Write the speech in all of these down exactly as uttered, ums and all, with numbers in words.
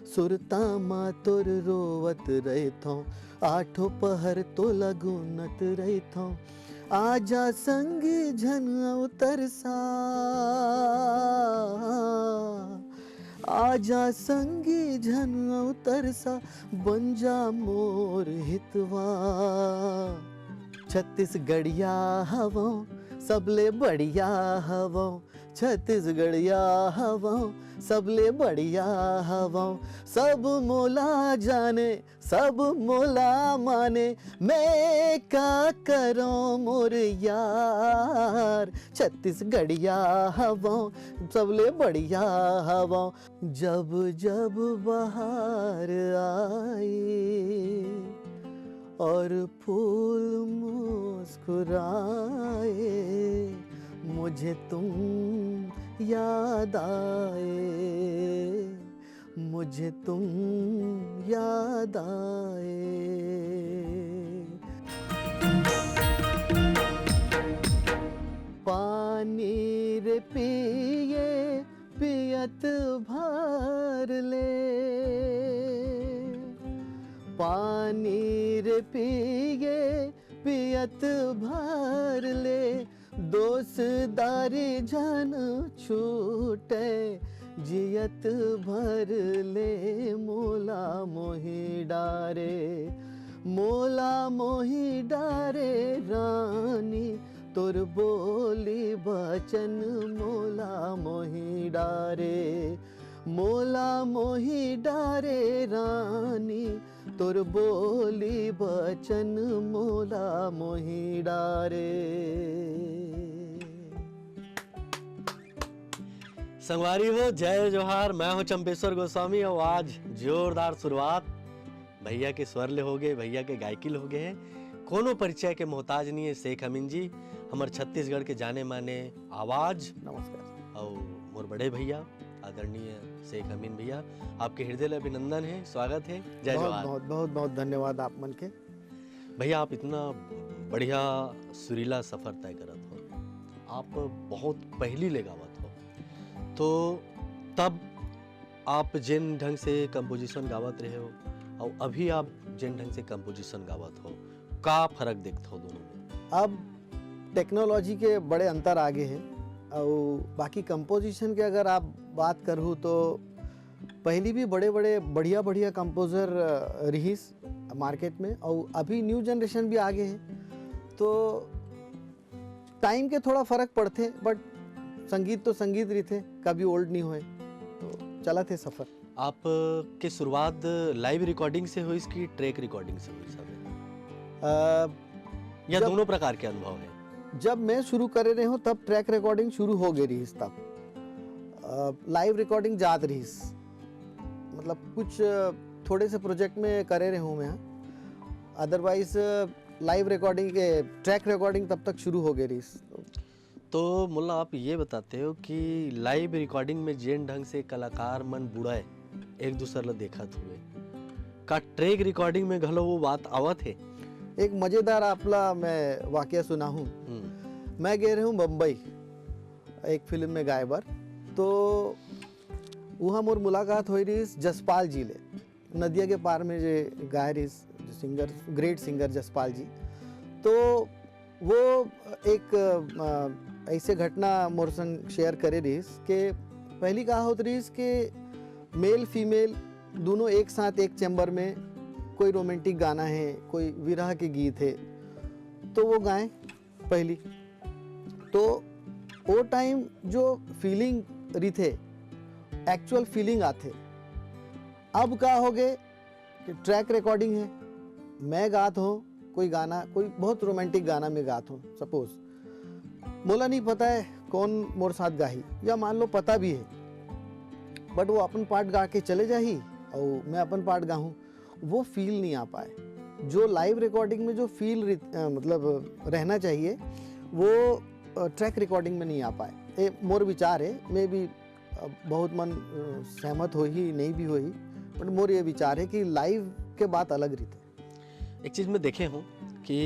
सुरता मा तोर रोवत रहिथौं, आठों पहर तोला गुनत रहिथौं। आजा संगी झन अउ तरसा, आजा संगी झन अउ तरसा, बन जा मोर हितवा। छत्तीसगढ़िया हवौं, सबले बढ़िया हवौं, छत्तीसगढ़िया हवौं, सबले बढ़िया हवौं। सब मोला जाने, सब मोला माने, मैं का करौं मोर यार। छत्तीसगढ़िया हवौं, सबले बढ़िया हवौं। जब जब बहार आई और फूल मुस्कुराए, मुझे तुम याद आए, मुझे तुम याद आए। पानी रे पिए पियत भर ले, पानी रे पिए पियत भर ले, दोस्तारी झन छूटे जियत भर ले। मोला मोहि डारे, मोला मोहि डारे रानी, तोर बोली बचन मोला मोहि डारे, मोला मोहि डारे रानी, तोर बोली बचन मोला मोहि डारे। संगवारी हो, जय जोहार। मैं हूं चंपेश्वर गोस्वामी और आज जोरदार शुरुआत भैया के स्वर ले होगे, भैया के गायकी ले होगे हे। कोनो परिचय के मोहताज नहीं है शेख अमीन जी, हमर छत्तीसगढ़ के जाने माने आवाज। नमस्कार। और मोर बड़े भैया आदरणीय शेख अमीन भैया, आपके हृदय ले अभिनंदन है, स्वागत है। जय बहुत जोहार। बहुत बहुत बहुत धन्यवाद आप मन के। भैया, आप इतना बढ़िया सुरीला सफर तय करत हो, आप बहुत पहली ले गावत हो, तो तब आप जेन ढंग से कंपोजिशन गावत रहे हो और अभी आप जेन ढंग से कंपोजिशन गावत हो, का फर्क देखत हो दोनों में? अब टेक्नोलॉजी के बड़े अंतर आ गे हे, और बाकी कंपोजिशन के अगर आप बात करहू तो पहली भी बड़े बड़े बढ़िया बढ़िया कंपोजर रिहिस मार्केट में, और अभी न्यू जनरेशन भी आ गे हे, तो टाइम के थोड़ा फर्क पड़थे, बट संगीत तो संगीत रहिथे, कभी ओल्ड नहीं होए, तो चलत हे सफर। आप के शुरुआत लाइव रिकॉर्डिंग से होइस कि ट्रैक रिकॉर्डिंग से होइस हवे? अ, या जब दोनों प्रकार के अनुभव है? जब मैं शुरू करे रहे हूँ, तब ट्रैक रिकॉर्डिंग शुरू हो गई रहिस तब। अ, लाइव रिकॉर्डिंग जात रहिस, मतलब कुछ, अ, थोड़े से प्रोजेक्ट में करे रहे हूँ मैं, अदरवाइज, अ, लाइव रिकॉर्डिंग के, ट्रैक रिकॉर्डिंग तब तक शुरू हो गई रहिस। तो मोला आप ये बताते हो कि लाइव रिकॉर्डिंग में जेन ढंग से कलाकार मन बुड़ाए, एक दूसर ला देखत हुए, का ट्रैक रिकॉर्डिंग में घलो वो बात आवत हे? एक मजेदार आपला मैं वाकया सुनाहूँ। हम्म। मैं गए रहे हूँ बम्बई एक फिल्म में गाए बर, तो वहाँ मोर मुलाकात होई रहिस जसपाल जी ले, नदिया के पार में जे गाए रहिस, जो सिंगर, ग्रेट सिंगर जसपाल जी। तो वो एक, अ, ऐसे घटना मोर संग शेयर करे रहिस के पहली का होत रहिस के मेल फीमेल दोनों एक साथ एक चैम्बर में, कोई रोमांटिक गाना है, कोई विरह के गीत है, तो वो गाएं पहली। तो वो टाइम जो फीलिंग रहिथे, एक्चुअल फीलिंग आथे। अब का हो गए कि ट्रैक रिकॉर्डिंग है, मैं गात हूँ कोई गाना, कोई बहुत रोमांटिक गाना मैं गात हूँ सपोज, मोला नहीं पता है कौन मोर साथ गाही, या मान लो पता भी है, बट वो अपन पार्ट गा के चले जाही और मैं अपन पार्ट गाहूँ, वो फील नहीं आ पाए। जो लाइव रिकॉर्डिंग में जो फील, मतलब, रहना चाहिए, वो ट्रैक रिकॉर्डिंग में नहीं आ पाए। ये मोर विचार है, मैं भी, अ, बहुत मन, अ, सहमत होही, नहीं भी होही, बट मोर ये विचार है कि लाइव के बात अलग रहिथे। एक चीज मैं देखे हूँ कि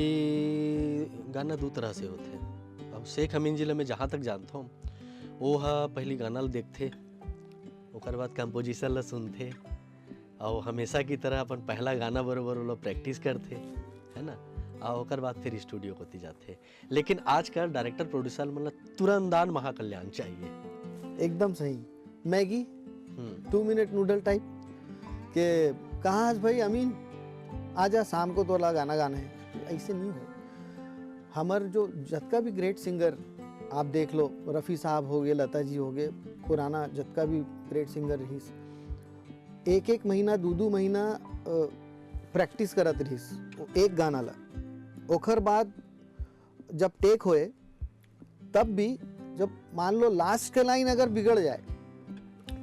गाना दो तरह से होथे। अब शेख अमीन जी ला मैं जहाँ तक जानत हूँ, वो ह पहली गाना ला देखथे, ओकर बाद कंपोजिशन ला सुनथे, अउ हमेशा की तरह अपन पहला गाना बरोबर वो लोग प्रैक्टिस करथे, है ना? अउ ओकर बाद फिर स्टूडियो कोती जाथे। लेकिन आजकल डायरेक्टर प्रोड्यूसर मन ल तुरंत दान महाकल्याण चाहिए। एकदम सही। Maggi, hmm. To minute noodle type के, कहाँ आज भाई अमीन, आजा, शाम को तोला गाना गाना है। ऐसे नहीं हो। हमर जो जतका भी ग्रेट सिंगर आप देख लो, रफ़ी साहब हो गए, लता जी हो गए, पुराना जतका भी ग्रेट सिंगर रहिस, एक एक महीना, दू दू महीना प्रैक्टिस करत रहिस एक गाना ला। ओकर बाद जब टेक होए, तब भी जब मान लो लास्ट के लाइन अगर बिगड़ जाए,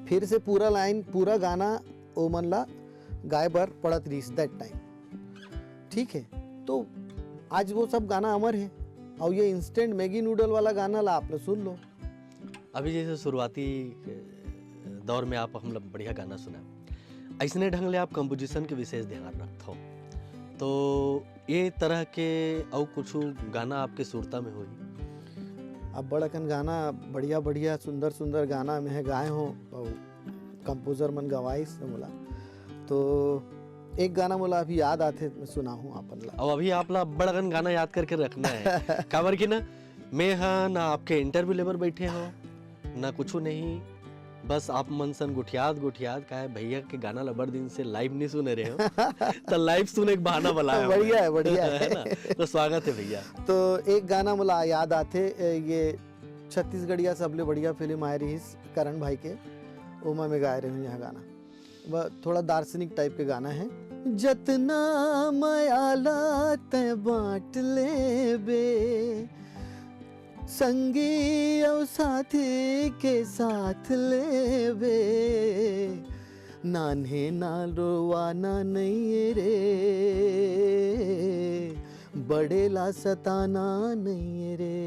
फिर से पूरा लाइन, पूरा गाना ओमन ला गाए बर पड़त रहिस दैट टाइम। ठीक है, तो आज वो सब गाना अमर है। और ये इंस्टेंट मैगी नूडल वाला गाना ला आप लोग सुन लो। अभी जैसे शुरुआती दौर में आप हम लोग बढ़िया गाना सुना, ऐसने ढंग ले आप कंपोजिशन के विशेष ध्यान रखथो, तो ये तरह के अउ कुछ गाना आपके सुरता में होही? अब बड़ अकन गाना, बढ़िया बढ़िया, सुंदर सुंदर गाना मैं गाए हों और कंपोजर मन गवाइस हे मोला। तो एक गाना मोला अभी याद आथे, मैं सुनाहूँ आपन ला। और अभी आप ला बड़ अकन गाना याद करके रखना है। काबर कि ना, मैं हा ना आपके इंटरव्यू लेबर बैठे हो, ना कुछ नहीं, बस आप मन सन गुठियात गुठियात, काहे भैया के गाना ला बड़ दिन से लाइव नहीं सुने रहे हो, तो लाइव सुने के बहाना बना है। बढ़िया है, बढ़िया है। है ना? तो स्वागत है भैया। तो एक गाना मोला याद आथे, ए, ये छत्तीसगढ़िया सबले बढ़िया फिल्म आए रहिस करण भाई के, ओमा में गाए रहे हूँ यह गाना। वह थोड़ा दार्शनिक टाइप के गाना है। जतना मयाला तै बांट लेबे, संगी अउ साथी के साथ लेबे, नान्हे नाल रोवाना नहीं रे, बड़े ला सताना नहीं रे,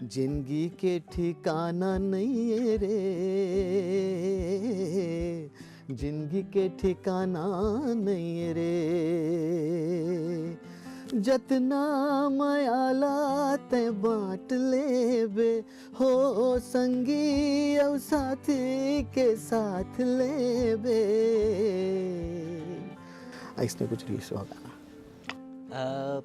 जिंदगी के ठिकाना नहीं रे, जिंदगी के ठिकाना नहीं रे। जतना मयाला तै बांट लेबे, हो संगी अउ साथी के साथ लेबे। ऐसने कुछ रहिस वो गाना। आ,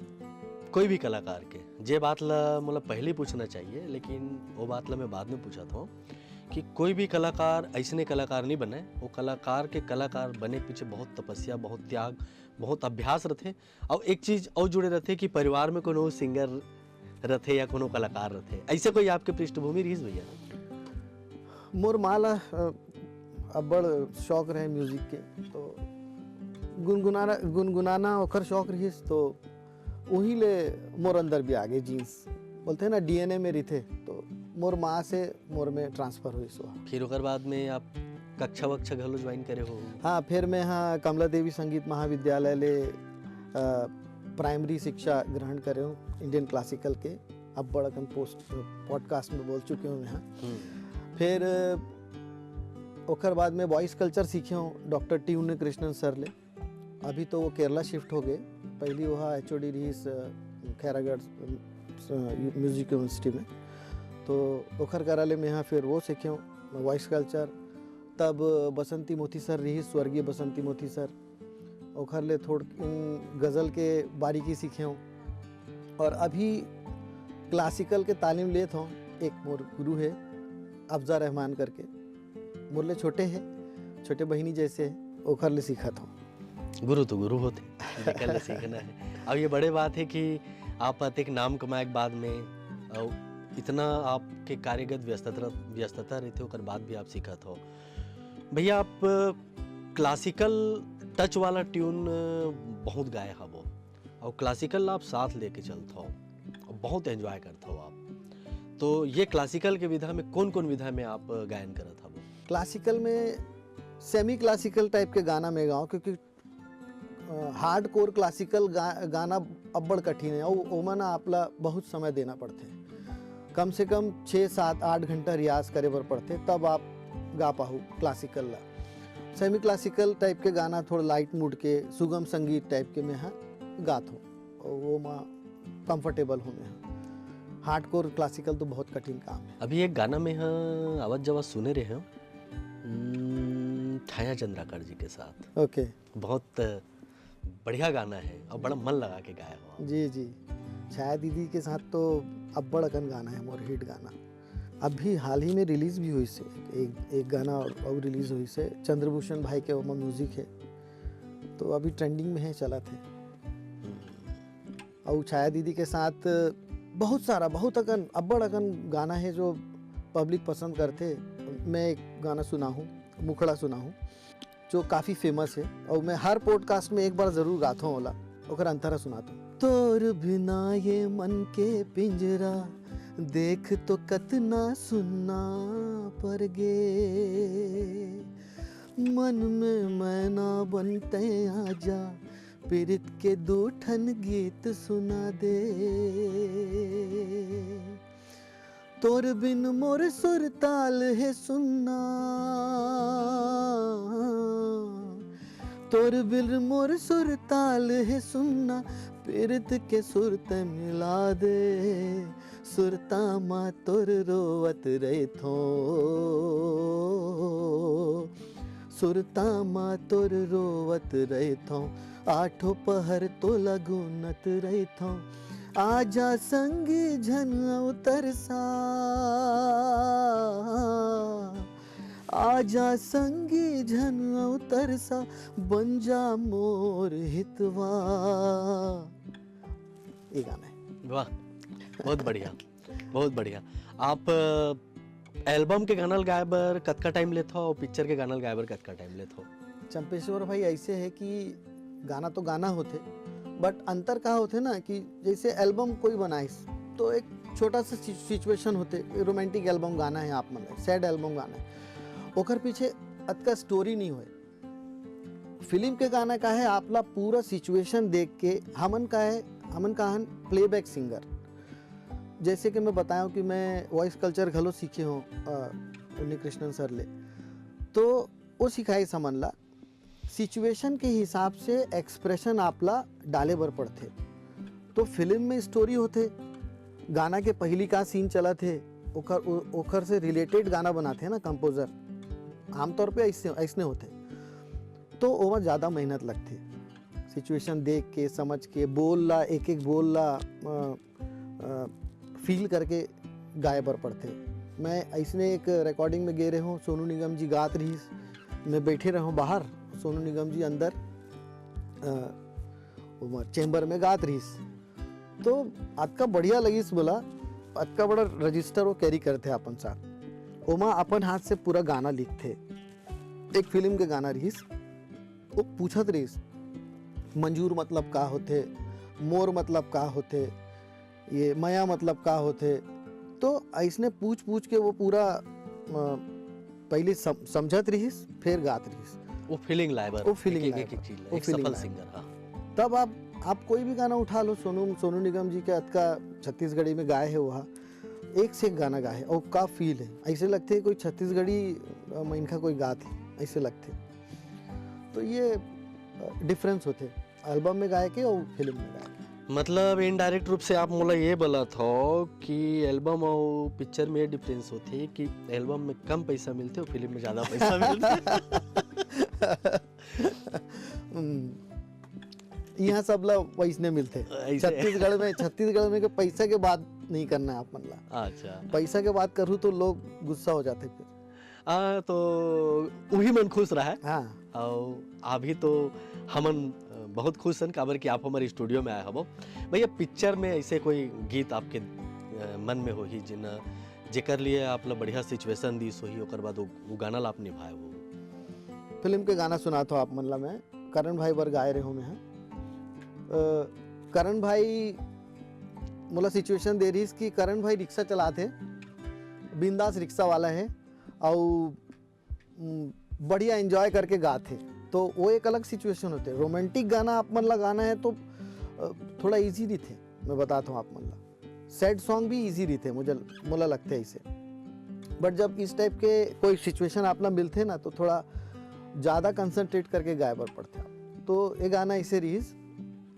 कोई भी कलाकार के, जे बात ला मोला पहले पूछना चाहिए, लेकिन वो बात ला मैं बाद में पूछत हूँ कि कोई भी कलाकार ऐसने कलाकार नहीं बने। वो कलाकार के कलाकार बने पीछे बहुत तपस्या, बहुत त्याग, बहुत अभ्यास रथे। और एक चीज और जुड़े रथे कि परिवार में कोनो सिंगर रथे या कोनो कलाकार रथे, ऐसे कोई आपके पृष्ठभूमि रहिस भैया? मोर माँ ला, अ, अब्बड़ शौक रहे म्यूजिक के, तो गुनगुनाना, गुनगुनाना ओकर शौक रहिस, तो उही ले मोर अंदर भी आगे जीन्स, बोलते हैं ना, डीएनए में रहिथे, तो मोर माँ से मोर में ट्रांसफर होइस। फिर ओकर बाद में आप कक्षा वक्षा घलो ज्वाइन करे हो? हाँ, फिर मैं हाँ कमला देवी संगीत महाविद्यालय ले, अ, प्राइमरी शिक्षा ग्रहण करे हूँ इंडियन क्लासिकल के। अब्बड़ अकन पोस्ट, पॉडकास्ट में बोल चुके हूँ मैं हाँ। हम्म। फिर ओकर बाद में वॉइस कल्चर सीखे हूँ डॉक्टर टी उन्नी कृष्णन सर ले। अभी तो वो केरला शिफ्ट हो गए, पहली वह एचओडी रहिस, अ, खैरागढ़, अ, म्यूजिक यूनिवर्सिटी में, तो ओखर करा ले मैं यहाँ फिर वो सीखे हूँ वॉइस कल्चर। तब बसंती मोती सर रहिस, स्वर्गीय बसंती मोती सर, ओखर ले थोड़, उम, गज़ल के बारीकी सीखे हूँ। और अभी क्लासिकल के तालीम लेत हूँ, एक मोर गुरु है अफजा रहमान करके, मोर ले छोटे है, छोटे बहिनी जैसे है, ओखर ले सीखत हूँ। गुरु तो गुरु होथे, जेकर ले सीखना है। अब ये बड़े बात है कि आप अतेक नाम कमाए के बाद में, अ, इतना आपके कार्यगत व्यस्तता, व्यस्तता रहिथे, ओकर बाद भी आप सीखत हो। भैया, आप क्लासिकल टच वाला ट्यून बहुत गाए हवो, और क्लासिकल ला आप साथ लेके चलत हो, बहुत एंजॉय करत हो आप। तो ये क्लासिकल के विधा में कौन कौन विधा में आप गायन करत हवो? क्लासिकल में, सेमी क्लासिकल टाइप के गाना में गाओ, क्योंकि हार्डकोर क्लासिकल गा, गाना अब्बड़ कठिन है, और ओमा ना आप ला बहुत समय देना पड़थे। कम से कम छः, सात, आठ घंटा रियाज करे बर पड़थे, तब आप गा पाहू क्लासिकल ला। सेमी क्लासिकल टाइप के गाना, थोड़ा लाइट मूड के, सुगम संगीत टाइप के मैं हाँ गात हूँ, ओमा कंफर्टेबल हूँ मैं हाँ। हार्डकोर क्लासिकल तो बहुत कठिन काम है। अभी एक गाना में हाँ आवत जावत सुने रहे हो, हम्म, छाया चंद्राकर जी के साथ। ओके। बहुत बढ़िया गाना है और बड़ा मन लगा के गाए हो आप। जी जी। छाया दीदी के साथ तो अब्बड़ अकन गाना है मोर, हिट गाना। अभी हाल ही में रिलीज भी होइस हे एक, एक गाना और, और रिलीज होइस हे, चंद्रभूषण भाई के ओमा म्यूजिक है, तो अभी ट्रेंडिंग में है, चलत है। और छाया दीदी के साथ बहुत सारा, बहुत अकन, अब्बड़ अकन गाना है जो पब्लिक पसंद करथे। मैं एक गाना सुनाहूँ, मुखड़ा सुनाहूँ, जो काफ़ी फेमस है और मैं हर पॉडकास्ट में एक बार जरूर गाता हूँ ओला, ओकर अंतरा सुनाता हूँ। तोर बिना ये मन के पिंजरा, देख तो कतना सुन्ना पर गे। मन में मैना बन तैं आजा, पीरित के दू ठन गीत सुना दे। तोर बिन मोर सुरताल हे सुन्ना, तोर बिन मोर सुरताल हे सुन्ना, पीरित के सुर तैं मिला दे। सुरता मा तोर रोवत रहिथों, सुरता मा तोर रोवत रहिथों, आठों पहर तोला गुनत रहिथों। आजा संगी झन अवतरसा, आजा संगी झन अवतरसा, बन जा मोर हितवा। ये गाना है। वाह, बहुत बढ़िया, बहुत बढ़िया। आप एल्बम के गाना ल गाए बर कतका टाइम लेथो और पिक्चर के गाना ल गाए बर कतका टाइम लेथो? चंपेश्वर भाई, ऐसे है कि गाना तो गाना होथे, बट अंतर का होथे ना कि जैसे एल्बम कोई बनाइस तो एक छोटा सा सिचुएशन होथे, रोमांटिक एल्बम गाना है आप मन, सैड एल्बम गाना है, ओकर पीछे अतका स्टोरी नहीं होए। फिल्म के गाना का है, आपला पूरा सिचुएशन देख के हमन का है, हमन का हन प्लेबैक सिंगर। जैसे कि मैं बताया हूँ कि मैं वॉइस कल्चर घलो सीखे हूँ उन्नी कृष्णन सर ले, तो वो सिखाइस हमन ला सिचुएशन के हिसाब से एक्सप्रेशन आपला डाले बर पड़थे। तो फिल्म में स्टोरी होथे, गाना के पहली का सीन चलत हे, ओकर ओ- ओकर से रिलेटेड गाना बनाथे ना कंपोजर, आमतौर पे ऐसे ऐसने होथे। तो ओमा ज़्यादा मेहनत लगथे, सिचुएशन देख के, समझ के, बोल ला, एक एक बोल ला अ, अ, फील करके गाए बर पड़थे। मैं ऐसने एक रिकॉर्डिंग में गे रहे हूँ, सोनू निगम जी गात रहिस, मैं बैठे रहूँ बाहर, सोनू निगम जी अंदर अ, ओमा चैम्बर में गात रहिस। तो अतका बढ़िया लगिस बोला, अतका बड़ा रजिस्टर वो कैरी करथे अपन साथ, ओमा अपन हाथ से पूरा गाना लिखथे। एक फिल्म के गाना रहिस, वो पूछत रहिस, मंजूर मतलब का होथे, मोर मतलब का होथे, ये मया मतलब का होथे। तो ऐसने पूछ पूछ के वो पूरा अ, पहले सम, समझत रहिस, फिर गात रहिस। वो फीलिंग लाए बर वो फीलिंग एक, लाए एक, एक बर, चीज ला, वो एक फीलिंग सफल लाए सिंगर। बर। हाँ। तब आप आप कोई भी गाना उठा लो, सोनू सोनू निगम जी के अतका छत्तीसगढ़ी में गाए है, वह एक से एक गाना गाए है और का फील है, ऐसे लगथे कोई छत्तीसगढ़ी अ, मइनखा कोई गात है, ऐसे लगथे। तो ये डिफरेंस होथे एल्बम में गाए के और फिल्म में गाए के। मतलब इनडायरेक्ट रूप से आप मोला ये बोलत हो कि एल्बम और पिक्चर में ये डिफरेंस होथे कि एल्बम में कम पैसा मिलथे और फिल्म में ज्यादा पैसा मिलथे। हम्म, यहाँ सब ला वैसने मिलथे। ऐसे। छत्तीसगढ़ में छत्तीसगढ़ में के पैसा के बात नहीं करना है आप मन ला। अच्छा। पैसा के बात करूँ तो लोग गुस्सा हो जाते फिर। आ, तो वही मन खुश रहा है। हाँ। और अभी तो हमन अ, बहुत खुश हन, काबर कि आप हमारे स्टूडियो में आए हबो। भैया, पिक्चर में ऐसे कोई गीत आपके अ, मन में होही, जिन जेकर लिए आप ला बढ़िया सिचुएशन दिस होही, ओकर बाद वो, वो गाना ला आप निभाए हो? फिल्म के गाना सुनात हो आप मन ला मैं, करण भाई बर गाए रहे हूँ मैं। अ, करण भाई मोला सिचुएशन दे रहिस कि करण भाई रिक्शा चलात हे, बिंदास रिक्शा वाला है, और हम्म, बढ़िया एंजॉय करके गात हे। तो वो एक अलग सिचुएशन होथे। रोमांटिक गाना आप मन ला गाना है तो अ, थोड़ा ईजी रहिथे, मैं बताता हूँ आप मन ला। सैड सॉन्ग भी ईजी रहिथे, मुझे मोला लगथे ऐसे। बट जब इस टाइप के कोई सिचुएशन आप ला मिलथे ना, तो थोड़ा ज़्यादा कंसंट्रेट करके गाए बर पड़थे। तो ये गाना ऐसे रहिस,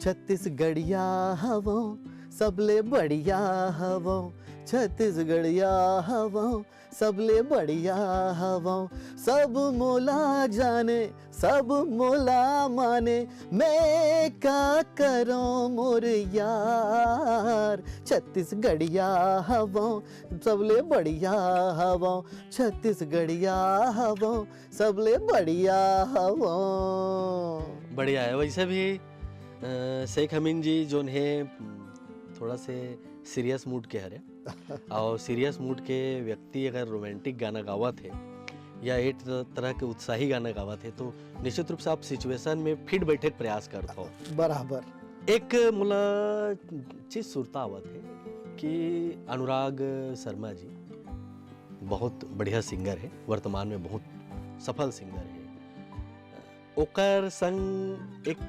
छत्तीसगढ़िया हवो, सबले बढ़िया हवो, छत्तीसगढ़िया हवं, सबले बढ़िया हवं, सब मोला जाने, सब मोला माने, मैं का करों मोर यार। छत्तीसगढ़िया हवं, सबले बढ़िया हवं, छत्तीसगढ़िया हवं, सबले बढ़िया हवं। बढ़िया है। वैसे भी, अ, शेख अमीन जी जोन हे, थोड़ा से सीरियस मूड के हरे। और सीरियस मूड के व्यक्ति अगर रोमांटिक गाना गावत हे या एक तरह के उत्साही गाना गावत हे, तो निश्चित रूप से आप सिचुएशन में फिट बैठे के प्रयास करत हो। बराबर। एक मोला चीज सुरता आवत हे कि अनुराग शर्मा जी बहुत बढ़िया सिंगर हे, वर्तमान में बहुत सफल सिंगर हे। ओकर संग एक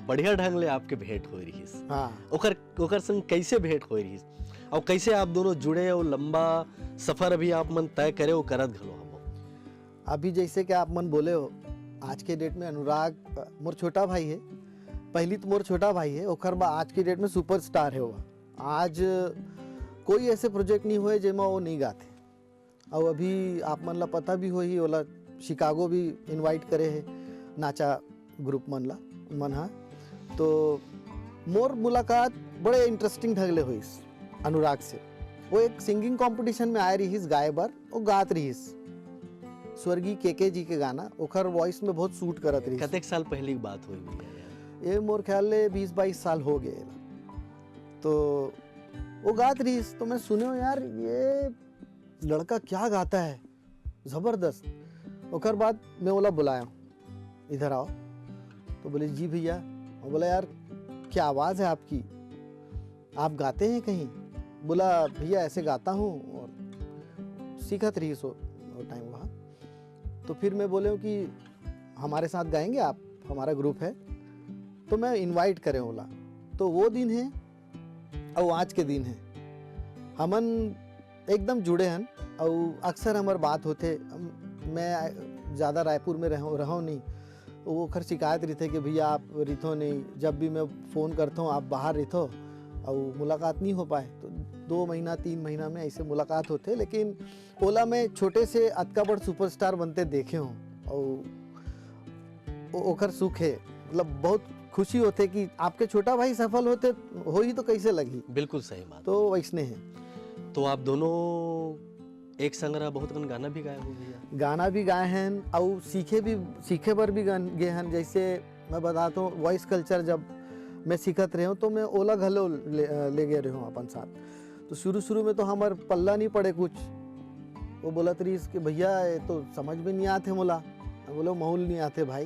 बढ़िया ढंग ले आपके भेंट होए रहिस। हाँ। ओकर, ओकर संग कैसे भेंट होए रहिस? और कैसे आप दोनों जुड़े और लंबा सफर अभी आप मन तय करे और करत घलो हबो? अभी जैसे कि आप मन बोले हो, आज के डेट में अनुराग, अ, मोर छोटा भाई है। पहली तो मोर छोटा भाई है, ओकर बाद आज के डेट में सुपरस्टार है वो। आज कोई ऐसे प्रोजेक्ट नहीं हुए जेमा वो नहीं गाते। और अभी आप मन ला पता भी होही, ओला शिकागो भी इनवाइट करे है नाचा ग्रुप मन ला, मन हा। तो मोर मुलाकात बड़े इंटरेस्टिंग ढंग ले होइस अनुराग से। वो एक सिंगिंग कंपटीशन में आए रहिस गाए बर, वो गात रहिस स्वर्गीय केके जी के गाना, ओकर वॉइस में बहुत सूट करत रहिस। कतेक साल पहले की बात होई भैया यार? ये मोर ख्याल ले बीस बाईस साल हो गए। तो वो गात रहिस, तो मैं सुने हो यार, ये लड़का क्या गाता है, जबरदस्त। ओकर बाद मैं ओला बुलाया, इधर आओ। तो बोले, "जी भैया।" मैं बोला, "यार, क्या आवाज़ है आपकी, आप गाते हैं कहीं?" बोला, "भैया, ऐसे गाता हूँ।" और सीखत रहिस वो टाइम वहाँ। तो फिर मैं बोले हूँ कि हमारे साथ गाएंगे आप, हमारा ग्रुप है। तो मैं इनवाइट करे ओला। तो वो दिन है और आज के दिन है, हमन एकदम जुड़े हन। और अक्सर हमर बात होथे, हम, मैं ज़्यादा रायपुर में रहो, रहो नहीं, तो वो ओकर शिकायत रहिथे कि भैया आप रिथो नहीं, जब भी मैं फ़ोन करता हूँ आप बाहर रिथो और मुलाकात नहीं हो पाए। तो दो महीना तीन महीना में ऐसे मुलाकात होथे, लेकिन ओला मैं छोटे से अतका बड़ सुपरस्टार बनते देखे हूँ और ओ-, ओकर सुख है। मतलब बहुत खुशी होथे कि आपके छोटा भाई सफल होथे, होही तो कैसे लगही? बिल्कुल सही बात। तो वैसने है। तो आप दोनों एक संग रहा बहुत कन गाना भी गाए हो भैया? गाना भी गाए हैं और सीखे भी, सीखे बर भी गन-, गए हैं। जैसे मैं बताता हूँ, वॉइस कल्चर जब मैं सीखत रहे हूँ तो मैं ओला घलो ले, ले गए रहे हूँ अपन साथ। तो शुरू शुरू में तो हमार पल्ला नहीं पड़े कुछ। वो बोलत रहिस कि भैया ये तो समझ में नहीं आते मोला। मैं बोले माहौल नहीं आते भाई,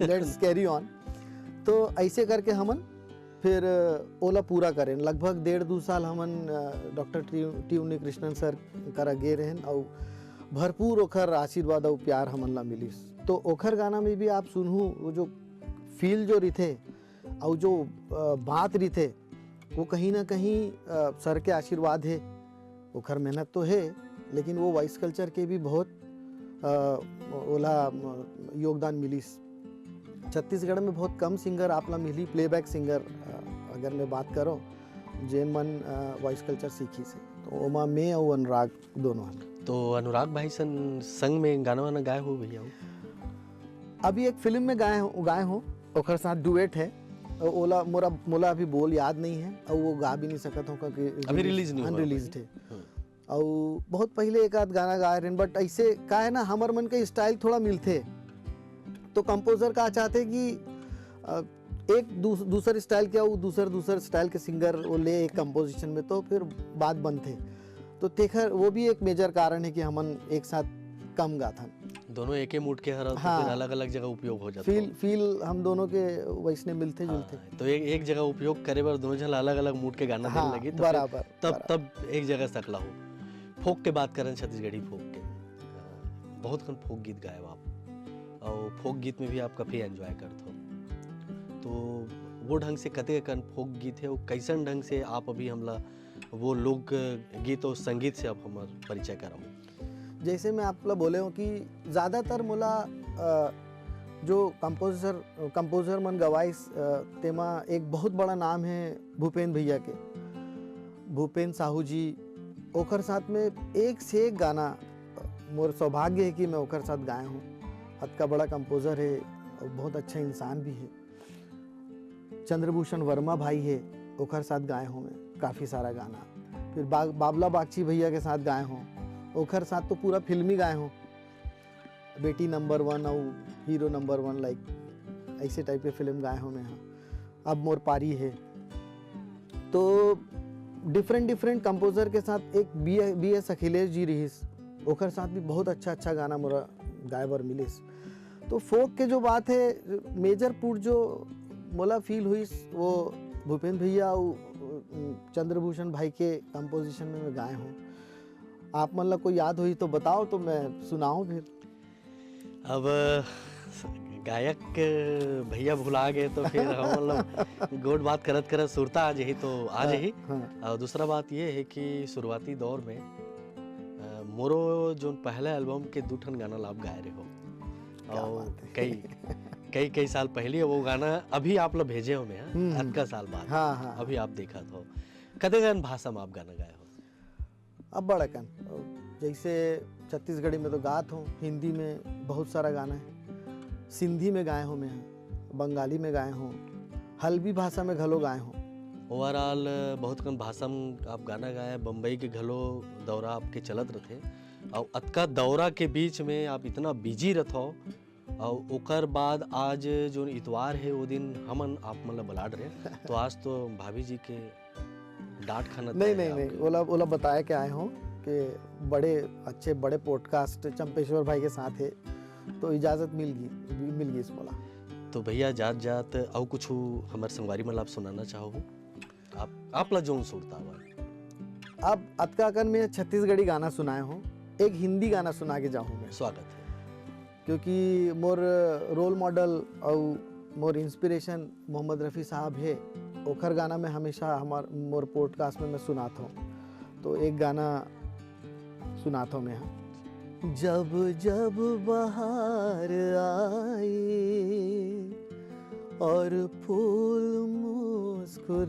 लेट्स कैरी ऑन। तो ऐसे करके हमन फिर ओला पूरा करें। लगभग डेढ़ दू साल हमन, अ, doctor T, T Unnikrishnan sir करा गे रहेन और भरपूर ओखर आशीर्वाद और प्यार हमन ला मिलिस। तो ओखर गाना में भी आप सुनहू, वो जो फील जो रिथे और जो, अ, बात रिथे, वो कहीं ना कहीं, अ, सर के आशीर्वाद है। ओखर मेहनत तो है, लेकिन वो वॉइस कल्चर के भी बहुत, अ, ओला, म, योगदान मिलिस। छत्तीसगढ़ में बहुत कम सिंगर आप ला मिली, प्लेबैक सिंगर, अ, अगर मैं बात करो, जेन मन, अ, वॉइस कल्चर सीखिस हे, तो ओमा मैं अउ अनुराग दोनों हन। तो अनुराग भाई सन संग में गाना वाना गाए हो भैया? अभी एक फिल्म में गाए हो, गाए हो, ओकर साथ डुएट है। ओ-, ओला मोरा, मोला अभी बोल याद नहीं है और वो गा भी नहीं सकत हो क्योंकि अभी रिलीज नहीं हुआ है अनरिलीज्ड भाई। है। हम्म। अउ बहुत पहले एक आध गाना गाए रहेन, but ऐसे का है ना, हमर मन के स्टाइल थोड़ा मिलथे, तो कंपोजर का चाहते कि, अ, एक दूस-, दूसर स्टाइल के अउ दूसर, दूसर स्टाइल के सिंगर वो ले एक कंपोजिशन में, तो फिर बात बनथे। तो तेखर वो भी एक मेजर कारण है कि हमन एक साथ कम गाथन। दोनों एके मूड के हर, तो हाँ। फिर अलग-अलग जगह उपयोग हो जाता फील, है। फील हम दोनों के वैसने मिलते जुलते। हाँ, तो एक, एक जगह उपयोग करे बर दोनों झन अलग-अलग मूड के गाना देने हाँ, लगी, तो फिर बराबर, तब, बराबर। तब एक जगह सकला हो। फोक के बात करन, छत्तीसगढ़ी फोक के, बहुत कन फोक गीत गाए हो आप, और फोक गीत में भी आप काफ़ी एंजॉय करते हो, तो वो ढंग से कते कन फोक गीत है, वो कैसन ढंग से आप अभी हमला वो लोक गीत और संगीत से आप हमर परिचय कराओ। जैसे मैं आप ला बोले हूँ कि ज़्यादातर मोला, अ, जो कंपोजर, कंपोजर मन गवाइस, अ, तेमा एक बहुत बड़ा नाम है भूपेन भैया के। भूपेन साहू जी, ओखर साथ में एक से एक गाना, मोर सौभाग्य हे कि मैं ओखर साथ गाए हूँ। अतका बड़ा कंपोजर हे, बहुत अच्छा इंसान भी हे। चंद्रभूषण वर्मा भाई हे, ओखर साथ गाए हूँ मैं काफ़ी सारा गाना। फिर बा-, बाबला बागची भैया के साथ गाए हूँ, ओखर साथ तो पूरा फिल्म ही गाए हूँ। बेटी नंबर वन अउ हीरो नंबर वन, लाइक, ऐसे टाइप के फिल्म गाए हूँ मैं। हाँ, अब मोर पारी हे। तो डिफरेंट डिफरेंट कंपोजर के साथ, एक बी बी एस अखिलेश जी रहिस, ओखर साथ भी बहुत अच्छा अच्छा गाना मोला गाए बर मिलिस। तो फोक के जो बात हे, मेजर पुट जो मोला फील होइस, वो भूपेंद्र भैया अउ, अ, चंद्रभूषण भाई के कंपोजिशन में मैं गाए हूँ। आप मन ला कोई याद होही तो बताओ, तो मैं सुनाऊँ फिर। अब गायक भैया भुला गए तो फिर हम मतलब गोठ बात करत करत सुरता आ जाही, तो आ जाही। हाँ। और दूसरा बात ये है कि शुरुआती दौर में, अ, मोरो जोन पहला एल्बम के दू ठन गाना ला आप गाए रहे हो। क्या और बात है। कई, कई, कई साल पहले वो गाना अभी आप ला भेजे हो मैं, हाँ? हम्म, हम्म। अतका साल बाद। हाँ, हाँ। अभी आप देखत हो। कतेकन भाषा में आप गाना गाए हो? अब्बड़ अकन। जैसे छत्तीसगढ़ी में तो गात हूँ, हिंदी में बहुत सारा गाना है, सिंधी में गाए हूँ मैं, बंगाली में गाए हूँ, हल्बी भाषा में घलो गाए हूँ। ओवरऑल बहुत कन भाषा में आप गाना गाए, बम्बई के घलो दौरा आपके चलत रथे, और अतका दौरा के बीच में आप इतना बिजी रथो, और ओकर बाद आज जो इतवार है, वो दिन हमन आप मन ला बलाड रहे, तो आज तो भाभी जी के डांट खाना नहीं, तय है नहीं, नहीं, आपके। ओला, ओला बताए के आए हूँ कि बड़े अच्छे, बड़े पॉडकास्ट चंपेश्वर भाई के साथ है, तो इजाजत मिल गई, मिल गई इस बोला। तो भैया, जात जात अउ कुछ हमर संगवारी मन ला आप सुनाना चाहो? आप, आप ला जोन सुरता हुआ। अब अतका अकन में छत्तीसगढ़ी गाना सुनाए हूँ, एक हिंदी गाना सुना के जाऊँ मैं। स्वागत है। क्योंकि मोर रोल मॉडल अउ मोर इंस्पिरेशन मोहम्मद रफ़ी साहब हे, ओखर गाना मैं हमेशा हमार, मोर पॉडकास्ट में मैं सुनात हूँ। तो एक गाना सुनात हूँ मैं, हाँ। जब जब बहार आए और फूल मुस्कुराए,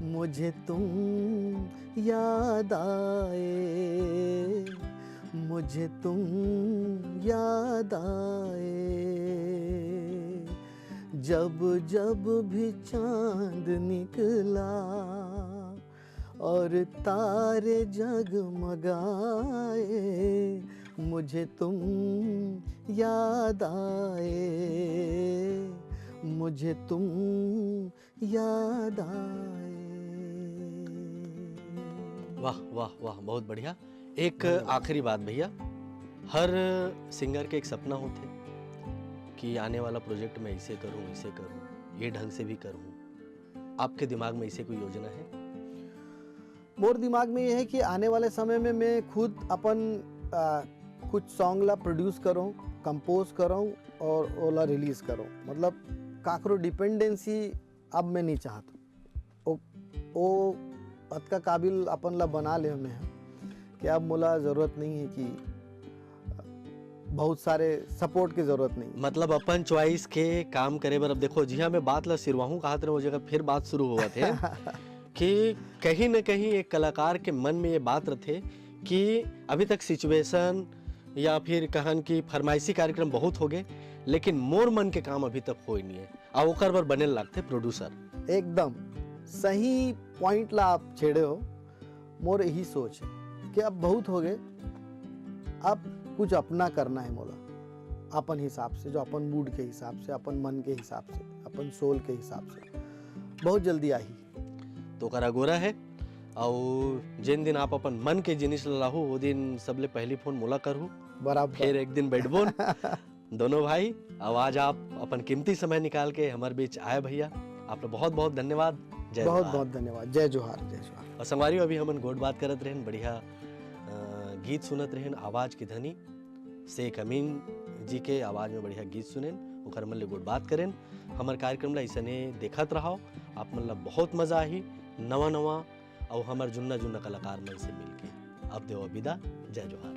मुझे तुम याद आए, मुझे तुम याद आए। जब जब भी चांद निकला और तारे जगमगाए, मुझे तुम याद आए, मुझे तुम याद आए। वाह, वाह, वाह, बहुत बढ़िया। एक धन्यवाद। आखिरी बात भैया, हर सिंगर के एक सपना होथे कि आने वाला प्रोजेक्ट में ऐसे करूँ, ऐसे करूँ, ये ढंग से भी करूँ। आपके दिमाग में ऐसे कोई योजना है? मोर दिमाग में ये है कि आने वाले समय में मैं खुद अपन, आ, कुछ सॉन्ग ला प्रोड्यूस करूँ, कंपोज करूँ और ओला रिलीज करूँ। मतलब, काकरो डिपेंडेंसी अब मैं नहीं चाहत। ओ, ओ अतका काबिल अपन ला बना ले हमें हैं कि अब मोला जरूरत नहीं है कि बहुत सारे सपोर्ट की जरूरत नहीं। मतलब, अपन चॉइस के काम करे बर। अब देखो जी, हाँ, मैं बात ला सिरवाहूँ कहत रहे, वो जगह फिर बात शुरू होवत है कि कहीं न कहीं एक कलाकार के मन में ये बात रथे कि अभी तक सिचुएशन या फिर कहन कि फरमाइशी कार्यक्रम बहुत हो गए, लेकिन मोर मन के काम अभी तक होए नहीं है। आ ओकर बर बने लगथे प्रोड्यूसर। एकदम सही पॉइंट ला आप छेड़े हो। मोर यही सोच है कि अब बहुत हो गए, अब कुछ अपना करना है मोला, अपन हिसाब से, जो अपन मूड के हिसाब से, अपन मन के हिसाब से, अपन सोल के हिसाब से। बहुत जल्दी आही। तो ओकर अगोरा है, अउ जिन दिन आप अपन मन के जिनिस ला लाहू, वो दिन सबले पहली फोन मोला करहू। बराबर। फिर एक दिन बैठबोन दोनों भाई। अब आज आप अपन कीमती समय निकाल के हमारे बीच आए भैया, आप लोग बहुत बहुत धन्यवाद। जय बहुत जोहार। बहुत धन्यवाद। जय जोहार, जय जोहार। और संगवारी, अभी हमन गोठ बात करत रहेन, बढ़िया, अ, गीत सुनत रहेन, आवाज के धनी शेख अमीन जी के आवाज में बढ़िया गीत सुनेन, ओकर मन ले गोठ बात करेन। हमर कार्यक्रम ला अइसने देखत रहो, आप मन ला बहुत मजा आही। नवा नवा अउ हमर जुन्ना जुन्ना कलाकार मन से मिलके अब देवा विदा। जय जोहार।